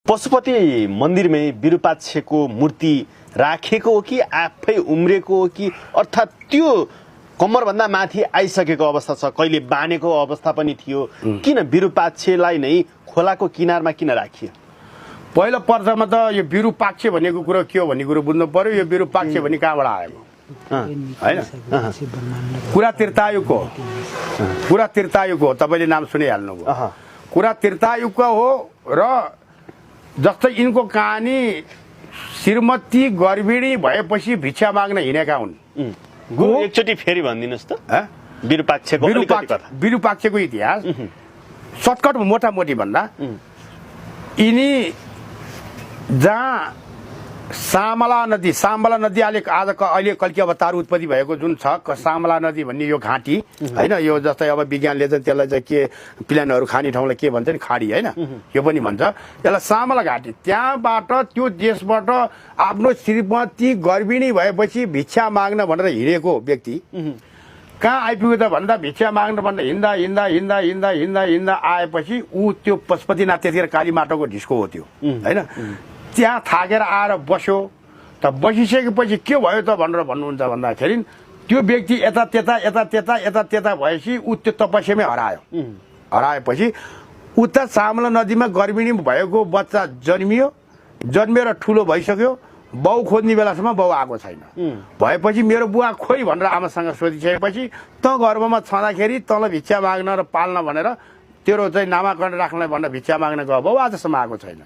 पशुपति मन्दिरमै विरूपाक्षको मूर्ति राखेको हो कि आफै उम्रेको हो कि अर्थात् त्यो कम्मरभन्दा माथि आइसकेको अवस्था छ, कहिले बानेको अवस्था पनि थियो, किन विरूपाक्षलाई नै खोलाको किनारमा किन राखियो? पहिलो पर्चामा त यो विरूपाक्ष भनेको कुरो के हो भन्ने कुरो बुझ्नु पर्यो। यो विरूपाक्ष भन्ने कहाँबाट आएको होइन? कुरा त्रेतायुगको हो, कुरा त्रेतायुगको हो। तपाईँले नाम सुनिहाल्नुभयो। कुरा त्रेतायुगको हो र जस्तै यिनको कहानी श्रीमती गर्भिणी भएपछि भिक्षा माग्न हिँडेका हुन्। एकचोटि फेरि भनिदिनुहोस् त विरूपाक्षको इतिहास सर्टकट मोटामोटी भन्दा यिनी जहाँ सामला नदी अहिले कल्की अवतार उत्पत्ति भएको जुन छ सामला नदी भन्ने यो घाँटी होइन, यो जस्तै अब विज्ञानले चाहिँ त्यसलाई चाहिँ के प्लेनहरू खाने ठाउँलाई के भन्छ नि, खाडी होइन, यो पनि भन्छ यसलाई सामला घाँटी। त्यहाँबाट त्यो देशबाट आफ्नो श्रीमती गर्भिणी भएपछि भिक्षा माग्न भनेर हिँडेको व्यक्ति कहाँ आइपुग्यो त भन्दा भिक्षा माग्न भनेर हिँड्दा हिँड्दा हिँड्दा हिँड्दा हिँड्दा हिँड्दा आएपछि ऊ त्यो पशुपतिनाथ त्यतिखेर काली माटोको ढिस्को हो त्यो होइन, त्यहाँ थाकेर आएर बस्यो। त बसिसकेपछि के भयो त भनेर भन्नुहुन्छ भन्दाखेरि त्यो व्यक्ति यता त्यता यता त्यता यता त्यता भएपछि ऊ त्यो तपस्यामै हरायो। हराएपछि उता सामला नदीमा गर्भिणी भएको बच्चा जन्मिएर ठुलो भइसक्यो। बाउ खोज्ने बेलासम्म बाउ आएको छैन। भएपछि मेरो बुवा खोइ भनेर आमासँग सोधिसकेपछि त गर्भमा छँदाखेरि तँलाई भिक्षा माग्न र पाल्न भनेर तेरो चाहिँ नामाकरण राख्नलाई भनेर भिक्षा माग्न गयो, बाउ आजसम्म आएको छैन।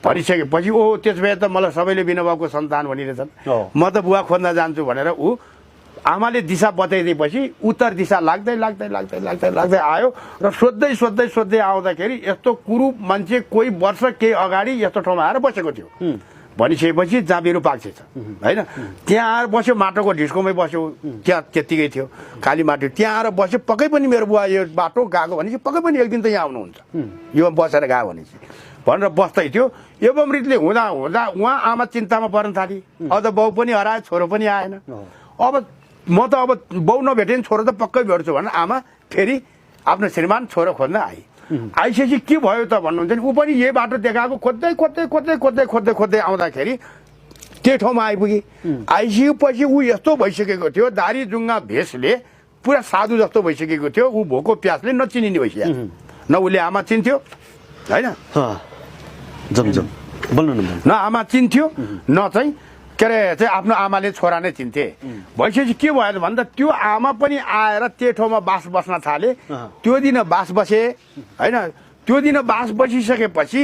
भनिसकेपछि ओ त्यस भए त मलाई सबैले बिनाबाउको सन्तान भनिरहेछन्, म त बुवा खोज्न जान्छु भनेर ऊ आमाले दिशा बताइदिएपछि उत्तर दिशा लाग्दै लाग्दै लाग्दै लाग्दै लाग्दै आयो र सोध्दै सोध्दै सोध्दै आउँदाखेरि यस्तो कुरूप मान्छे कोही वर्ष केही अगाडि यस्तो ठाउँमा आएर बसेको थियो भनिसकेपछि जहाँ विरूपाक्ष छ होइन, त्यहाँ आएर बस्यो, माटोको ढिस्कोमै बस्यो, त्यहाँ त्यत्तिकै थियो काली माटो। त्यहाँ आएर बस्यो, पक्कै पनि मेरो बुवा यो बाटो गएको भनेपछि पक्कै पनि एक दिन त यहाँ आउनुहुन्छ, यो बसेर गयो भनेपछि भनेर बस्दै थियो। एवं रीतिले हुँदा हुँदा उहाँ आमा चिन्तामा पर्न थाली। अब त बाउ पनि हरायो, छोरो पनि आएन। अब म त अब बाउ नभेटे छोरो त पक्कै भेट्छु भनेर आमा फेरि आफ्नो श्रीमान छोरो खोज्न आइसकेपछि के भयो त भन्नुहुन्छ नि, ऊ पनि यही बाटो देखाएको खोज्दै खोज्दै खोज्दै खोज्दै खोज्दै खोज्दै आउँदाखेरि त्यो ठाउँमा आइपुगे। आइसकेपछि ऊ यस्तो भइसकेको थियो, दारी जुङ्गा भेषले पुरा साधु जस्तो भइसकेको थियो। ऊ भोको प्यासले नचिनिने भइसक्यो, न उसले आमा चिन्थ्यो होइन, न आमा चिन्थ्यो न चाहिँ के अरे चाहिँ आफ्नो आमाले छोरा नै चिन्थे। भइसकेपछि के भयो भन्दा त्यो आमा पनि आएर त्यो ठाउँमा बास बस्न थाले। त्यो दिन बास बसे होइन, त्यो दिन बास बसिसकेपछि